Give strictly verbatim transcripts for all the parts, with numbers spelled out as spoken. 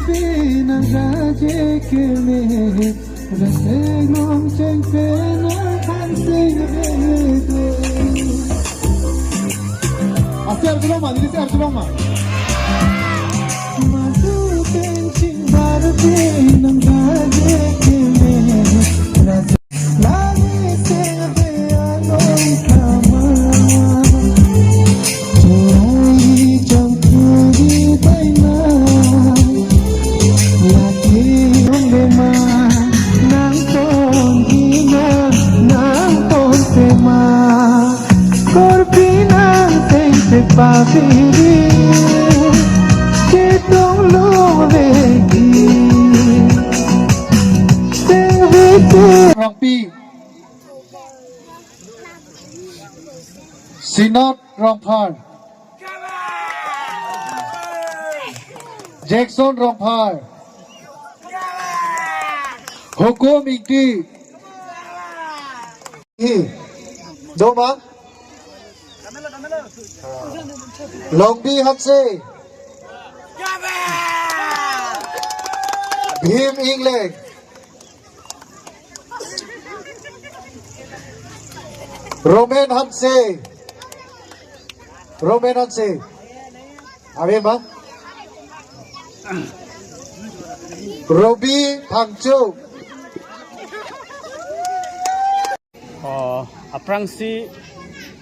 Pinang gaje keme, raseng long cheng penang than sing vedo. Aser belum ma, ini ser belum ma. Madu penching bar pinang gaje keme, raseng lagi sing ve along kama. Chai chang puri baina. Laki ong de ma, nang ton hina, nang ton tema. Korpi nang teng te paviri, ketong lo vegi. Teng vete. Rongpi. Sinot Rongphar. Jackson Rongphar. Hukum Ingti. Hi. Doma. Longbi Hanse. Bhim Engleng. Romen Hanse. Romen Hanse. Ave ma? Robi Phangcho. Oh, aphrangsi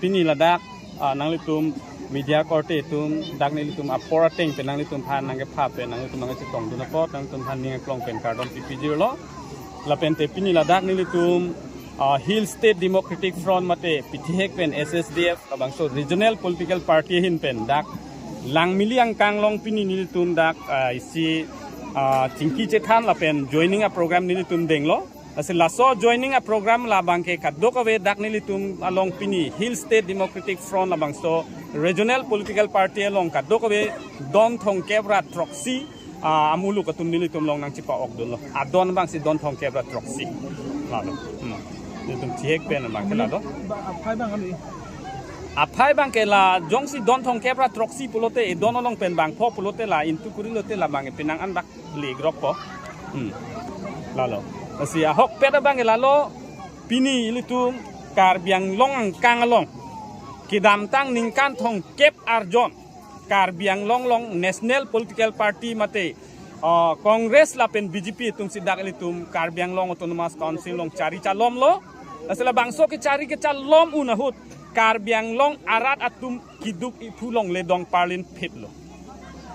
pini ladak, ah, nanglitum media korte atum, dak nelitum apor ateng pen nanglitum aphan nangkepha pen nanglitum nangkechetongdun apot nanglitum aphan ning aklong pen kardom pipijirlo. Lapen te pini ladak nelitum, ah, Hill State Democratic Front mate pithihek pen S S D F labangso regional political party ahin pen dak Langmili angkang along pini nelitum dak, ah, isi, ah, chingki chethan lapen joining a program nelitum denglo. Lasi laso joining a program labangke kadokave dak nelitum along pini Hill State Democratic Front labangso regional political party along kadokave don thomkep ra throksi, ah, amuluk atum nelitum along nangchepa-okdunlo. Adon abangsi don thomkep ra throksi. Lalo. Hmm. Nelitum thihek pen abangke lalo. Aphai abang kali. Aphai abangke la jongsi don thomkep ra throksi pulote, e don along pen bangpho pulote la intu kurilote labangke penang an dak le grokpo. Hmm. Lalo. Lasi ahokpet abangke lalo pini ilitum Karbi Anglong angkang along kedamtang ningkan thomkep arjon Karbi Anglong along National Political Party mate, ah, Congress lapen B J P atumsi dak ilitum Karbi Anglong Autonomous Council along chari chalomlo. Lasi labangso kechari kechalom un ahut Karbi Anglong arat atum keduk iphu along le dong parlin phitlo.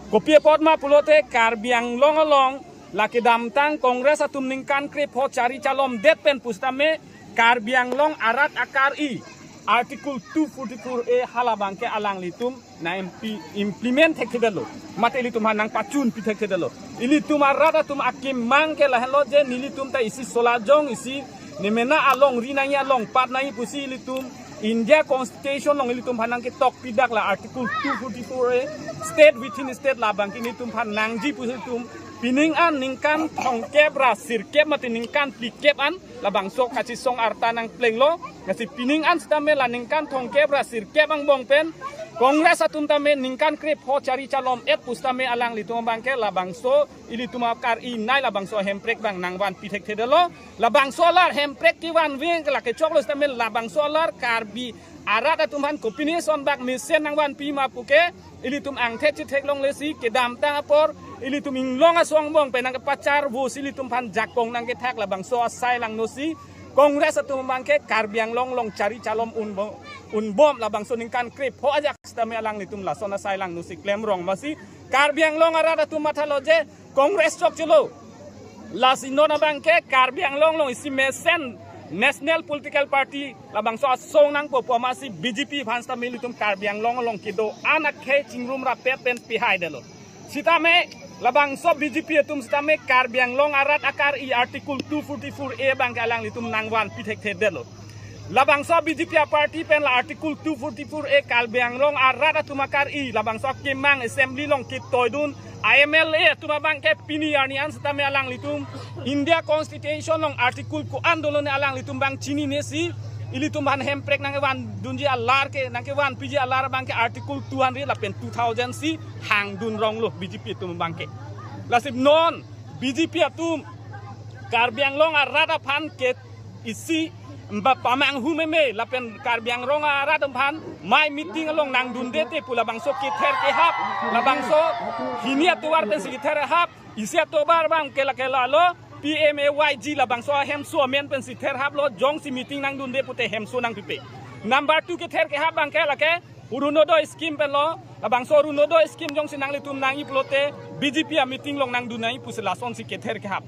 Kopi apot ma pulote Karbi Anglong along la kedamtang Congress atum ningkan krepho chari chalomdet pen pusitame Karbi Anglong arat akar-i Article two forty-four A halabangke alanglitum nang impi-, implement thekthedetlo. Mate ilitum aphan nangpachunpi thekthedetlo. Ilitum arat atum akemang ke lahenlo je nelitum ta isi solajong isi nemena alongri nangji alongpat nangji pusi ilitum India Constitution along ilitum aphan nangketok pidak la Article two forty-four A, state within state labangke nelitum aphan nangji pusi ilitum pining an ningkan thomkep ra sirkep mate ningkan phlikep an labangso kachesong arta nangplenglo. Lasi pining an sitame la ningkan thomkep ra sirkep angbong pen Congress atum tame ningkan krepho chari chalom-et pusitame alanglitum abangke labangso ilitum akar-i nei labangso hemprek abang nangvanpi thekthedetlo. Labangso alar hemprek kevanve ke la kechoklo sitame labangso alar Karbi arat atum aphan kopine son bak mesen nangvanpi ma puke ilitum angthek chetheklongle si kedamtang apor ilitum inglong asong angbong pen nangkepacharvo si ilitum aphan jakong nangkethak labangso asai langno si Congress atum abangke Karbi Anglong along chari chalom unbo-, unbom labangso ningkan krepho ajak sitame alanglitum lason asai langno si klemrong masi Karbi Anglong arat atum mathalo je Congress chokchelo. Lasi non abangke Karbi Anglong along isi mesen National Political Party labangso asong nangpo pu masi B J P aphan sitame ilitum Karbi Anglong along kedo-an akhei chingrum rapet pen pihaidetlo. Sitame labangso B J P atum sitame Karbi Anglong arat akar-i Article two forty-four A abangke alanglitum nangvanpi thekthedetlo. Labangso B J P aparty pen la Article two forty-four A Karbi Anglong arat atum akar-i labangso akemang assembly along ketoidun a M L A atum abangke pini arni an sitame alanglitum India Constitution along article ko-an dolo ne alanglitum abang chinine si ilitum aphan hemprek nangkevandunji alar ke nangkevanpiji alar abangke Article two hundred lapen two thousand si hangdun ronglo B J P atum abangke. Lasi non B J P atum Karbi Anglong arat aphan ke isi ba pamanghu meme lapen Karbi Anglong arat aphan mai meeting along nangdunde te pu labangso kether kehap, labangso hini atovar pensi kether hap, isi atovar abang ke lake lalo P M A Y G labangso ahemso amen pensi ther haplo, jongsi meeting nangdunde pute hemso nangpipe. Number two kether kehap abang ke lake Orunodoi scheme penlo, labangso Orunodoi scheme jongsi nanglitum nangji pulote B J P a meeting along nangdun nangji pusi lasonsi kether kehap.